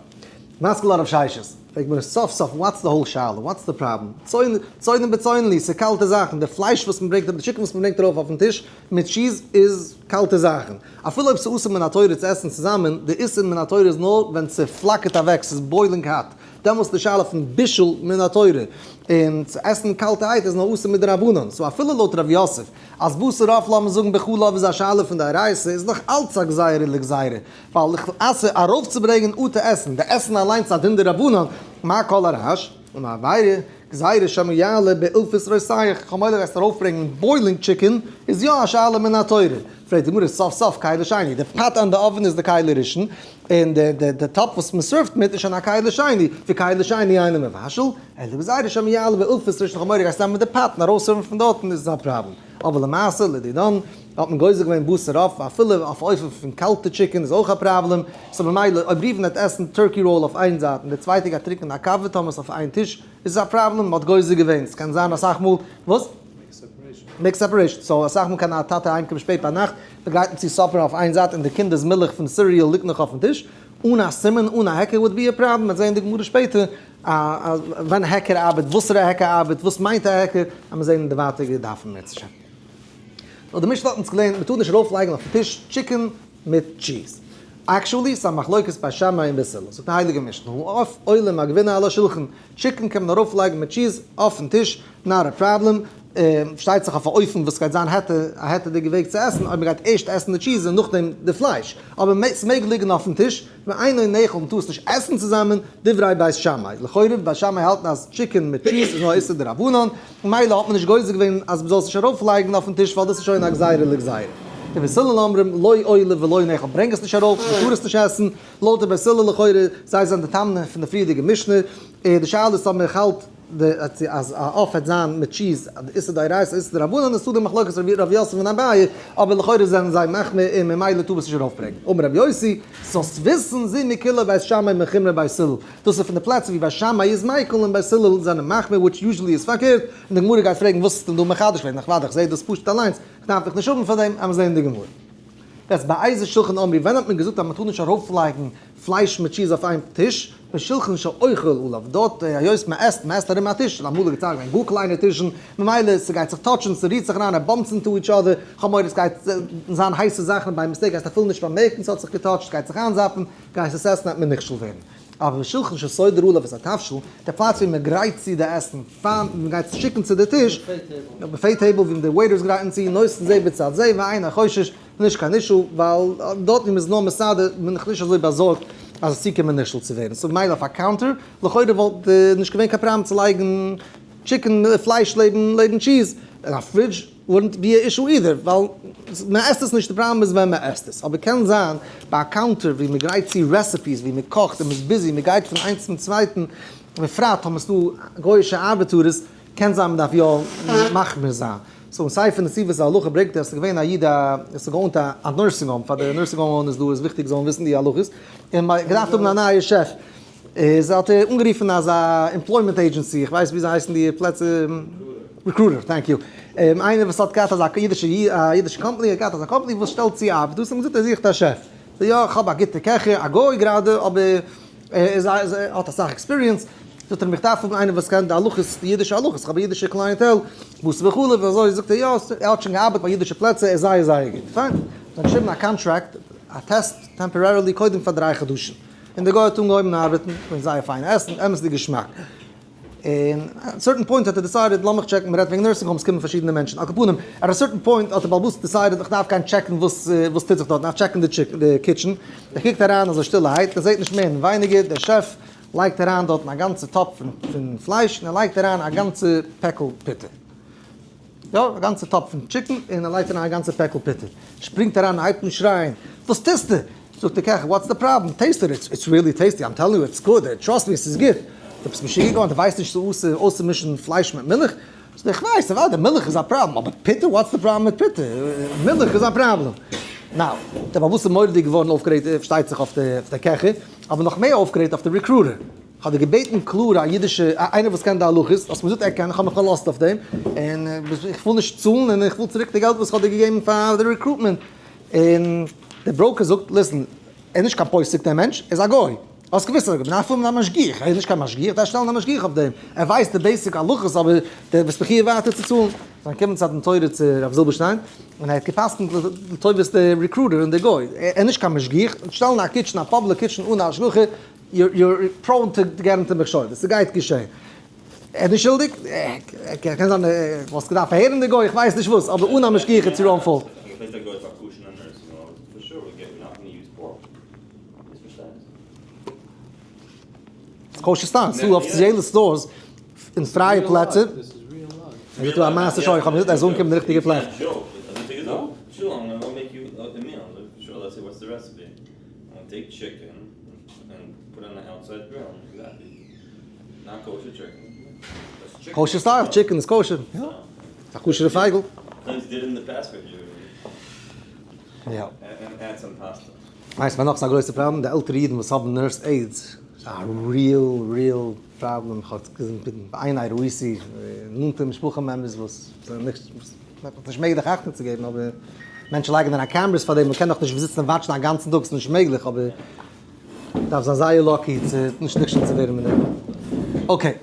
משכיל הרב ששת. פרעגט מיר סוף סוף what's the whole שאלה? What's the problem? צונן צונן בצונן לי, ס'איז קאלטע זאכן, די פלייש וואס מ'ברענגט אראפ, די chicken וואס מ'ברענגט ארויף אויפן טיש מיט טשיז איז קאלטע זאכן. אפילו אויב ס'איז אסור מן התורה צו עסן צוזאמען, די איסור מן התורה איז נאר ווען ס'פלאקערט אוועק, ס'איז boiling hot. דעמאלטס איז די שאלה פון בישול מן התורה, און צו עסן קאלטערהייט איז נאר אסור מדרבנן, so אפילו לויט ר' יוסף אז בשר עוף לאמיר זאגן בחלב איז א שאלה פון דאורייתא איז נאך אלץ א גזירה לגזירה, ווייל איך אסר ארויפצוברענגען אטע עסן, די עסן אליינס איז א דין דרבנן, מה כל הרעש? און א עבירה, גזירה שמא יעלה באלפס רותח, כ'האב מורא וועסט ארויפברענגען boiling chicken, איז יא א שאלה מן התורה. פרעגט די גמרא סוף סוף כלי שני, די pot אן די אויוון איז די כלי ראשון, און די די די טאפ וואס מען serve ט מיט איז שוין א כלי שני, וכלי שני אינו מבשל, אלא גזירה שמא יעלה באלפס ראשון כ'האב מורא גייסט נעמען די pot און ארויס serve ן פון דארטן איז עס א פראבלעם, אבער למעשה לדידן האט מען גוזר געווען בשר עוף אפילו אויף אופן פון קאלטע chicken איז אויך א פראבלעם, so ממילא אויב ראובן וועט עסן turkey roll אויף איין זייט און די צווייטע גייט טרינקען א קאווע טאמעס אויף איין טיש איז עס א פראבלעם, מען האט גוזר געווען, ס'קען זיין אסאך מאל, וואס? Make separation. So אסאך מאל קען א טאטע אהיימקומען שפעט ביינאכט, מ'גרייט אים צו supper אויף איין זייט און די קינדער'ס מילך פון cereal ליגט נאך אויפן טיש, אן א סימן, אן א היכר would be a problem, מ'וועט זעהן די גמרא שפעטער ווען היכר ארבעט, וואסערע היכר ארבעט, וואס מיינט א היכר, אז מיר זעהן אין די ווייטערע דפים אם ירצה השם. נאר די משנה האט אונז געלערנט מ'טאר נישט ארויפלייגן אויפן טיש chicken מיט טשיז. Actually ס'איז א מחלוקת בית שמאי און בית הלל. זאגט די הייליגע משנה, העוף עולה עם הגבינה על השולחן, chicken קען מען ארויפלייגן מיט טשיז אויפן טיש, not a problem, פארשטייט זיך אויף א אופן וואס גייט זיין היתר, א היתר'דיגע וועג צו עסן, אויב מ'גייט ערשט עסן די טשיז און נאכדעם די פלייש, אבער ס'מעג ליגן אויפן טיש, ואינו נאכל, מ'טאר עס נישט עסן צוזאמען, דברי בית שמאי, לכאורה בית שמאי האלטן אז chicken מיט טשיז איז נאר איסור דרבנן, ממילא האט מען נישט גוזר געווען אז מ'זאל עס נישט ארויפלייגן אויפן טיש ווייל דאס איז שוין א גזירה לגזירה. די בית הלל אומרים לא עולה ולא נאכל, ברענג עס נישט ארויף, מ'טאר עס נישט עסן, לויט די בית הלל לכאורה, זיי זענען די תמנה פון די פריערדיגע משנה, די שאלה איז אויב מ'האלט אז א עוף וועט זיין מיט טשיז איסור דאורייתא איסור דרבנן, איז דא די מחלוקת ר' יוסף און אביי, אבער לכאורה זענען זיי מחמיר און ממילא טאר מען עס נישט ארויפברענגען. אמר רבי יוסי, זאלסט וויסן זו מקולי בית שמאי מחומרי בית הלל, דאס איז פון די פלעצער ווי בית שמאי איז מיקל און בית הלל זענען מחמיר which usually איז פארקערט, און די גמרא גייט פרעגן וואס איז דען דא מחדש געווען, אוודאי איך זעה דאס פשוט אליינס, איך דארף דיך נישט האבן פאר דעם, עמער זעהן אין די גמרא. יעצט באיזה שולחן אמרו, ווען האט מען געזאגט אז מען טאר נישט ארויפלייגן פלייש מיט טשיז אויף איין טיש? בשולחן שאוכל עליו, דארט היות מען עסט, מען עסט ארום א טיש, אמאליגע צייטן געווען גאר קליינע טישן, ממילא ס'גייט זיך touch ן, ס'רירט זיך אריין, ער bumps into each other, כ'האב מורא ס'גייט זיין הייסע זאכן, by mistake גייסט אפילו נישט באמערקן ס'האט זיך גע touch ט, ס'גייט זיך איינזאפן, גייסט עס עסן וועט מען נכשל ווערן. אבער בשולחן שסודר עליו את התבשיל, די פלאץ ווי מען גרייט צו די עסן פאר מען גייט עס שיקן צו די טיש, buffet table ווי די waiters גרייטן צו, נותן זה בצד זה ואינו חושש, נישט קיין issue, ווייל דארט ווי מען איז נאר מסדר בין איך נישט אזוי באזארגט אז עס צוקומען נכשל צו ווערן, so מילא אויף א counter, לכאורה וואלט נישט געווען קיין פראבלעם צו לייגן chicken פלייש לעבן לעבן טשיז, אין א fridge wouldn't be a issue either, ווייל מען עסט עס נישט, די פראבלעם איז ווען מען עסט עס, אבער קען זיין ביי א counter ווי מען גרייט צו recipes, ווי מען קאכט און מען איז busy, מען גייט פון איינס צום צווייטן, בפרט טאמער ס'דא גוי'אישע ארבעטארעס. קען זיין מ'דארף יא מחמיר זיין. so אין ספר נתיבות ההלכה ברענגט ער אז ס'איז געווען א איד א עס האט גע own ט א nursing home, פאר די nursing home owners דא איז וויכטיג זאלן וויסן די הלכות, און מ'האט געדארפט האבן א נייע שעף, איז האט ער אנגערופן אזא employment agency, איך ווייס וויאזוי הייסן די פלעצער, recruiter, thank you, איינער וואס האט געהאט אזא אידישע א אידישע קאמפאני, האט געהאט אזא קאמפאני וואס שטעלט צו ארבעט, דאס האט מען געזאגט ער זוכט א שעף, זאגט ער יא איך האב א גוטע קעכער, א גוי גראדע, אבער ער איז א ער האט אסאך experience, זאגט ער אים איך דארף האבן איינער וואס קען די הלכות, די אידישע הלכות, איך האב א אידישע clientele, בשר בחלב אזוי, זאגט ער יא, ער האט שוין געארבעט ביי אידישע פלעצער, ער איז זייער זייער גוט, פיין, זיי האבן געשריבן א contract, א test, temporarily קודם פאר 3 חדשים, און דער גוי האט אנגעהויבן ארבעטן, געווען זייער פיין עסן, אמת'דיג געשמאק. און at a certain point האט ער decided, לאמיך check ן, מ'רעדט וועגן nursing homes קומען פארשידענע מענטשן, על כל פנים, at a certain point האט דער בעל הבית decided איך דארף גיין check ן וואס וואס טוט זיך דארט, מ'דארף check ן די kitchen, ער קוקט אריין אזוי שטילערהייט, ער זעט נישט מער און ווייניגער, דער שעף לייגט אריין דארטן א גאנצע טאפ פון פלייש, און ער לייגט אריין א גאנצע פעקל פיטער. יא, א גאנצע טאפ פון chicken, און ער לייגט אריין א גאנצע פעקל פיטער. שפרינגט אריין און הייבט אן שרייען, וואס טוסטו? זאגט דער קעכער, what's the problem? Taste it, it's really tasty, I'm telling you it's good, trust me ס'איז גוט. דו ביסט משוגע געווארן? דו ווייסט נישט ס'איז אסור אויסצומישן פלייש מיט מילך? זאגט ער, איך ווייס, אוודאי מילך איז א פראבלעם, אבער פיטער? What's the problem מיט פיטער? מילך איז א פראבלעם. Now, דער בעל הבית איז מורא'דיג געווארן אויפגערעגט, פארשטייט זיך אויף די קעכער, אבער נאך מער אויפגערעגט אויף די recruiter. כ'האב דיר געבעטן קלאר א אידישע, איינער וואס קען די הלכות, האסט מיר געזאגט ער קען, איך האב מיך פארלאזט אויף דעם, און איך וויל נישט צאלן און איך וויל צוריק די געלט וואס איך האב דיר געגעבן פאר די recruitment. און דער broker זאגט, listen, ער איז נישט קיין פוסק דער מענטש, ער איז א גוי. האסט געוואוסט אז ער איז א גוי, מ'דארף האבן א משגיח, ער איז נישט קיין משגיח, דארף שטעלן א משגיח אויף דעם, ער ווייסט די basic הלכות אבער דו ביסט מחיוב ווייטער צו צאלן. זיי קומען צו א דין תורה צו רב זילבערשטיין, און ער האט גע'פסק'נט לטובת די recruiter און די גוי, ער איז נישט קיין משגיח, שטעלן א kitchen, א public kitchen אן א השגחה, you're prone to get into מכשולות, ס'גייט געשען. ער איז נישט שולדיג, קען זיין וואלסט געדארפט פארהערן די גוי, איך ווייס נישט וואס, אבער אן א משגיח איז צו wrong fault. Kosher style, ס'דא אפיציעלע stores אין פרייע פלעצער. ער זאגט דא א מעשה שוין, איך האב געזאגט ער זאל אנקומען די ריכטיגע פלאץ. Kosher style, chicken איז kosher, יא. א כשר'ע פייגל. יא. ווייסט ווער נאך איז א גרויסע פראבלעם? די עלטערע אידן וואס האבן nurse aides. ס'איז א real real פראבלעם. איך האב געזען בעיני ראיתי נאנטע משפחה members וואס זענען נישט, נישט מעגליך אכטונג צו געבן אבער מענטשן לייגן אריין cameras פאר דעם, מ'קען דאך נישט זיצן און watch ן א גאנצן טאג, ס'איז נישט מעגליך אבער דארף זיין זייער lucky צו נישט נכשל צו ווערן מיט דעם. Okay,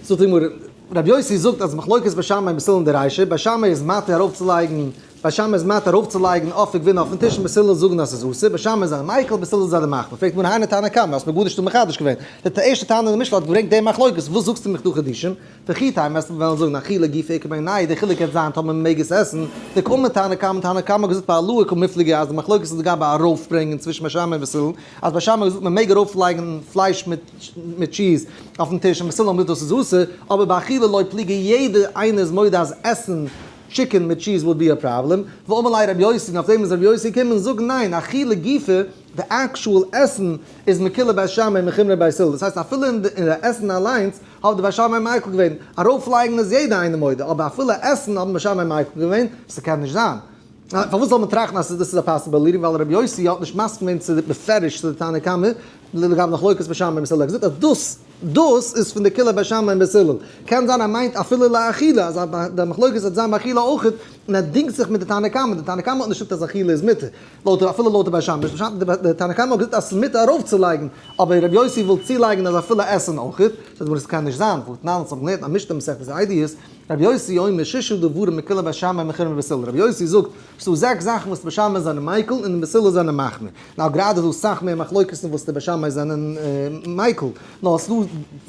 זאגט די גמרא, רבי יוסי זאגט אז מחלוקת בית שמאי און בית הלל אין די רישא, בית שמאי איז מתיר ארויפצולייגן, בית שמאי איז מתיר ארויפצולייגן עוף וגבינה אויפן טיש און בית הלל זאגן אז ס'איז אסור, בית שמאי זענען מיקל, בית הלל זענען מחמיר. פרעגט די גמרא היינו תנא קמא, האסט מיר גארנישט דא מחדש געווען, די ערשטע תנא אין די משנה האט געברענגט די מחלוקת, וואס זאגסטו מיך דא חידושים? וכי תימא וועסטו וועלן זאגן אכילה גופא איכא בינייהו, די חילוק וועט זיין טאמער מ'מעג עס עסן, דקאמר תנא קמא, תנא קמא האט געזאגט בהעלאה קמיפלגי אז די מחלוקת איז לגבי ארויפברענגען צווישן בית שמאי און בית הלל, אז בית שמאי האט געזאגט מ'מעג ארויפלייגן פלייש מיט מיט טשיז אויפן טיש און בית הלל האבן געזאגט דאס איז אסור, אבער באכילה לא פליגי יעדער איינער איז מודה אז עסן chicken מיט טשיז would be a problem, ואמר ליה רבי יוסי און אויף דעם איז רבי יוסי געקומען און זאגן ניין אכילה גופא די actual עסן איז מקולי בית שמאי מחומרי בית הלל, דאס הייסט אפילו אין די עסן אליינס האבן די בית שמאי מיקל געווען, ארויפלייגן איז יעדע איינער מודה, אבער אפילו עסן האבן בית שמאי מיקל געווען, ס'קען נישט זיין. פארוואס זאל מען טראכטן אז דאס איז א possibility, ווייל רבי יוסי האט נישט מסכים געווען צו די בפירוש צו די תנא קמא לגבי מחלוקת בית שמאי ובית הלל, ער האט געזאגט אז דאס דאס איז פון די קולא בית שמאי און בית הלל, קען זיין ער מיינט אפילו לאכילה, אז די מחלוקת וועט זיין באכילה אויכעט, און ער דינגט זיך מיט די תנא קמא, די תנא קמא האט נישט געזאגט אז אכילה איז מותר. לויט אפילו לויט די בית שמאי, די תנא קמא האט געזאגט אז ס'איז מותר ארויפצולייגן, אבער רבי יוסי וויל צולייגן אז אפילו עסן אויכעט, זאגט די גמרא ס'קען נישט זיין, והתנן אונז האבן געלערנט א משנה מסכת עדיות, רבי יוסי אומר ששה דברים מקולין בית שמאי ומחמירין בית הלל, רבי יוסי זאגט ס'דא זעקס זאכן וואס די בית שמאי זענען מיקל און די בית הלל זענען מחמיר, נאר גראדע איז דא סאך מער מחלוקת'ן וואס די בית שמאי זענען מיקל, נאר ס'דא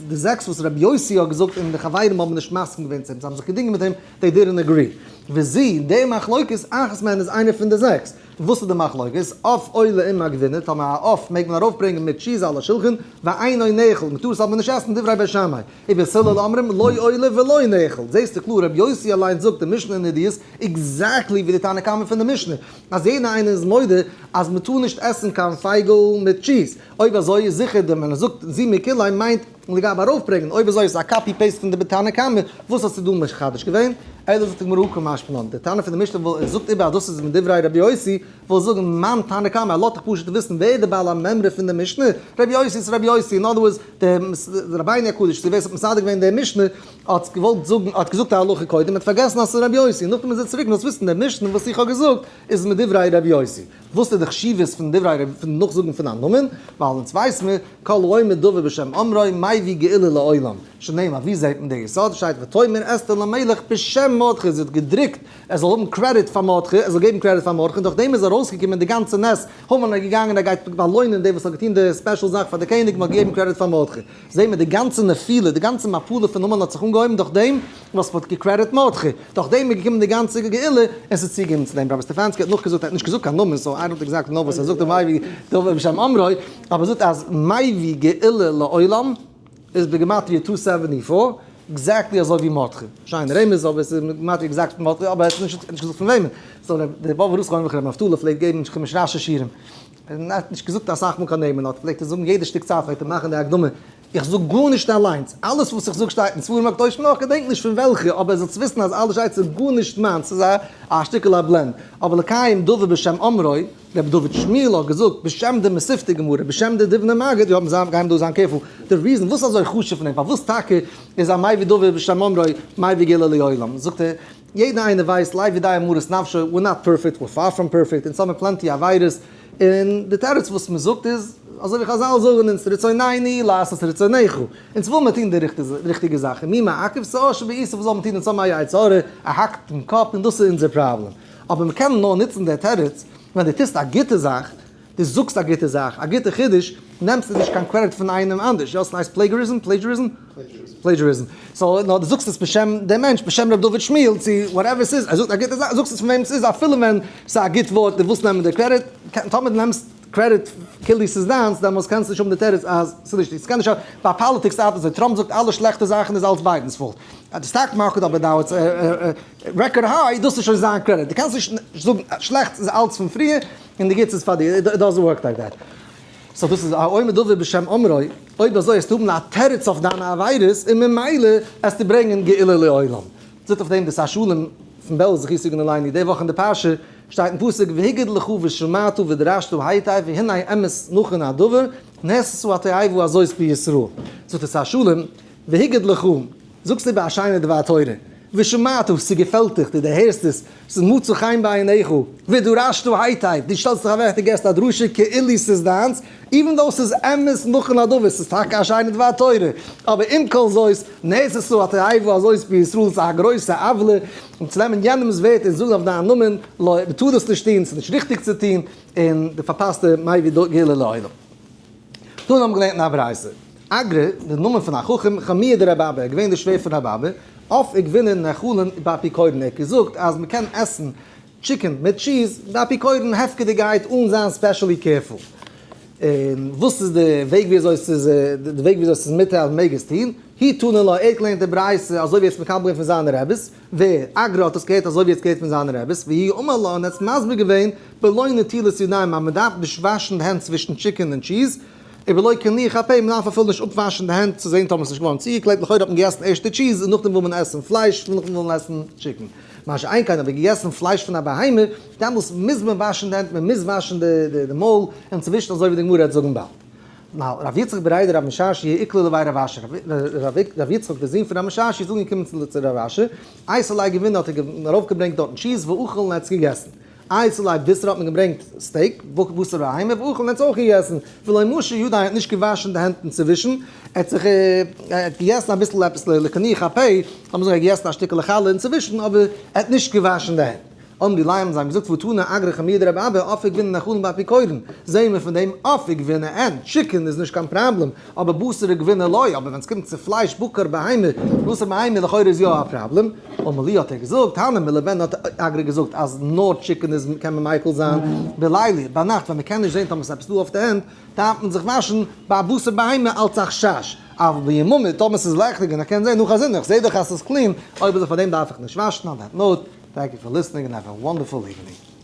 די זעקס וואס רבי יוסי האט געזאגט און די חברים האבן נישט מסכים געווען צו אים, זיי האבן זיך געדינגען מיט אים, they didn't agree. וזו, די מחלוקת אחת מהן איז איינע פון די זעקס. וואס איז די מחלוקת? עוף עולה עם הגבינה, טאמער א עוף מעג מען ארויפברענגען מיט טשיז על השולחן, ואינו נאכל, מען טאר עס אבער נישט עסן, דברי בית שמאי. ובית הלל אומרים לא עולה ולא נאכל. זעסטו קלאר רבי יוסי אליינס זאגט די משנה אין עדיות exactly ווי די תנא קמא פון די משנה, אז יעדער איינער איז מודה אז מען טאר נישט עסן קיין פייגל מיט טשיז. אויב אזוי איז זיכער די ווען ער זאגט זו מיקולי מיינט לגבי ארויפברענגען, אויב אזוי איז עס א copy paste פון די תנא קמא, וואס האסטו דא מחדש געווען? אלא זאגט די גמרא הא קא משמע לן, די תנא פון די משנה וואס זאגט איבער אז דאס איז מדברי רבי יוסי, וויל זאגן מאן תנא קמא, ער לאזט דיך פשוט וויסן ווער איז די בעל המימרא פון די משנה, רבי יוסי איז רבי יוסי, אין other words, דער רבינו הקדוש צו ווער ס'האט מסדר געווען די משנה האט געוואלט זאגן, האט געזאגט א הלכה קודם, האט פארגעסן אז ס'איז רבי יוסי, נאכדעם איז ער צוריק, זאלסט וויסן די משנה וואס איך האב געזאגט איז מדברי רבי יוסי. וואס איז די חשיבות פון דברי רבי פון נאכזאגן פון א נאמען? ווייל אונז ווייס מיר, כל האומר דבר בשם אומרו מביא גאולה לעולם, שנאמר ווי זעהט מען די יסוד? שטייט ותאמר אסתר למלך בשם מרדכי, זי האט געדרוקט ער זאל האבן קרעדיט פאר מרדכי, ער זאל געבן קרעדיט פאר מרדכי, און דורך דעם איז ארויסגעקומען די גאנצע נס, המן איז געגאנגען ער גייט באלוינען דעם וואס האט געטון די special זאך פאר די קעניג, מען האט געגעבן קרעדיט פאר מרדכי. זעהן מיר די גאנצע נפילה, די גאנצע מפלה פון המן האט זיך אנגעהויבן דורך דעם וואס מען האט געקרעדיט מרדכי, דורך דעם איז געקומען די גאנצע גאולה, און ס'איז צוגעקומען צו דעם. רבי סטעפאנסקי האט נאכגעזאגט, ער האט נישט געזאגט קיין נאמען, so I don't exactly know וואס ער זאגט מביא דבר בשם אומרו, אבער ער זאגט אז מביא גאולה לעולם איז בגימטריא two seventy four, exactly אזוי ווי מרדכי. שיינע רמז, אבער עס איז בגימטריא exact פון מרדכי, אבער ער האט נישט געזאגט פון וועמען. so דער באבובער רב זכרונו לברכה רבי נפתלי פלעגט געבן חומש רשי שיעורים. ער האט נישט געזאגט אסאך מאל קיין נעמען, נאר פלעגט ער זאגן יעדע שטיק צייט פלעגט ער מאכן די הקדמה, איך זאג גארנישט אליינס, אלעס וואס איך זאג שטייט אין ספרים הקדושים, נאר איך געדענק נישט פון וועלכע, אבער זאלסט וויסן אז אלעס שטייט ס'איז גארנישט מיינס, ס'איז א שטיקל א blend. אבער לקיים דבר בשם אומרו, רבי דוד שמואל האט געזאגט בשם די מתיבתא גמרא, בשם די דובנער מגיד, יא, מיר גייען דא זיין careful, די reason וואס אזוי חשוב פון אים, פארוואס טאקע איז א מביא דבר בשם אומרו מביא גאולה לעולם, זאגט ער, יעדער איינער ווייסט לב יודע מרת נפשו, we're not perfect, we're far from perfect, אונז האבן plenty עבירות, און די תירוץ וואס מען זאגט איז, אזוי ווי חזל זאגן אונז רצוננו לעשות רצונך, אונז וויל מיר טון די ריכטיגע זאך, און מי מעכב שאור שבעיסה וואס זאל מען טון אונז האבן א יצר הרע, ער האקט אין קאפ און דאס איז אונזער פראבלעם, אבער מען קען נאר נוצן די תירוץ ווען דו טוסט א גוטע זאך, דו זאגסט א גוטע זאך, א גוטע חידוש, נעמסטו נישט קיין קרעדיט פון איינעם אנדערש, יא ס'הייסט plagiarism? Plagiarism? Plagiarism. So נאר דו זאגסט עס בשם דעם מענטש, בשם ר' דוד שמואל, צו whatever ס'איז, ער זאגט א גוטע זאך, זאגסט עס פון וועם ס'איז, אפילו ווען ס'איז א גוט ווארט, דו ווילסט נעמען די קרעדיט, טאמער דו נעמסט קרעדיט כאילו ס'איז דיינס, דעמאלס קענסטו נישט האבן די תירוץ אז ס'איז נישט, ס'קען נישט, ביי politics ארבעט אזוי, טראמפ זאגט אלע שלעכטע זאכן איז אלס ביידענס fault, די stock market אבער now it's record high, דאס איז שוין זיין קרעדיט, דו קענסט נישט זאגן שלעכטס איז אלס פון פריער, און די גוטס איז פאר דיר, it doesn't work like that. So דאס איז האומר דבר בשם אומרו, אויב אזוי עסטו האבן א תירוץ אויף דיינע עבירות, און ממילא עסטו ברענגען גאולה לעולם. זאגט אויף דעם די שר שלום פון בעלז זכותו יגן עלינו, די וואך אין די פרשה שטייט אין פסוק והגיד לך ושמעת ודרשת היטב והנה אמת נכון הדבר נעשתה התועבה הזאת בישראל. זאגט די שר שלום והגיד לך, זאגסט איבער א שיינע דבר תורה, ושמעת, ס'געפעלט דיך, דו דערהערסט עס, ס'איז מצא חן בעיניך, ודרשת היטב, דו שטעלסט זיך אוועק, דו געבסט א דרשה כאילו ס'איז דיינס, even though ס'איז אמת נכון הדבר, ס'איז טאקע א שיינע דבר תורה, אבער עם כל זאת, נעשתה התועבה הזאת בישראל, ס'איז א גרויסע עוולה, און צו נעמען יענעמ'ס ווערטער און זאגן אויף דיין נאמען, לא, מ'טאר דאס נישט טון, ס'איז נישט ריכטיג צו טון, און דו פארפאסט די מביא גאולה לעולם. דא האבן מיר געלערנט אין א ברייתא. אגרא, די נאמען פון א חכם, חמיה דרבי אבא, איז געווען דער שווער פון רבי אבא, עוף וגבינה נאכלין באפיקורן, ער האט געזאגט אז מען קען עסן chicken מיט טשיז באפיקורן הפקר'דיגערהייט אן זיין specially careful. און וואס איז די וועג ווי אזוי ס'איז די וועג ווי אזוי ס'איז מותר אז מ'מעג עס טון? הוא תנא לה, ער האט געלערנט די ברייתא אזוי ווי ער האט עס מקבל געווען פון זיינע רעביס, ווער? אגרא האט עס געהערט אזוי ווי ער האט עס געהערט פון זיינע רעביס, והוא אמר לה און ער האט עס מסביר געווען בלא נטילת ידיים אז מ'דארף נישט וואשן די הענט צווישן chicken און טשיז, ובלא קינוח הפה, מען דארף אפילו נישט אפוואשן די הענט צו זען טאמער עס איז נישט געווארן צוגעקלעבט, לכאורה האט מען געגעסן ערשט די טשיז און נאכדעם וויל מען עסן פלייש און נאכדעם וויל מען עסן chicken. מה שאין כן אויב געגעסן פלייש פון א בהמה, דעמאלס מוז מען וואשן די הענט, מען מוז וואשן די מויל און צווישן אזוי ווי די גמרא וועט זאגן באלד. נאר רב יצחק בריה דרב משרשיא איקלע לבי רב אשי, רב יצחק דער זון פון רב משרשיא איז אנגעקומען צו רב אשי, אייתי ליה גבינה האט ער ארויפגעברענגט דארטן טשיז ואכל און ער האט עס געגעסן. אייתי ליה בישרא האט מען געברענגט steak, בשר בהמה, ואכל און ער האט עס אויך געגעסן, ולא משי ידיה האט נישט געוואשן די הענט אינצווישן, ער האט זיך ער האט געגעסן אביסל עפעס לקינוח הפה, לאמיר זאגן ער האט געגעסן א שטיקעלע חלה אינצווישן, אבער ער האט נישט געוואשן די הענט. אמרי ליה האבן זיי אים געזאגט והא תנא אגרא חמיא דרבי אבא עוף וגבינה נאכלין באפיקורן, זעהן מיר פון דעם עוף וגבינה and chicken איז נישט קיין פראבלעם, אבער בשר וגבינה לא, אבער ווען סקומט צו פלייש בקר בהמה, בשר בהמה לכאורה איז יא א פראבלעם, אמר להו האט ער געזאגט, הני מילי ווען האט אגרא געזאגט אז נאר chicken איז קען מען מיקל זיין בליליא, ביינאכט ווען מ'קען נישט זעהן טאמער ס'איז עפעס דא אויף די הענט, דארף מען זיך וואשן ביי בשר בהמה אלץ א חשש, אבל ביממא טאמער ס'איז לעכטיג און איך קען זעהן הא חזינא, איך זעה דאך אז ס'איז clean, אויב אזוי פארדעם דארף איך נישט וואשן, on that note, thank you for listening and have a wonderful evening.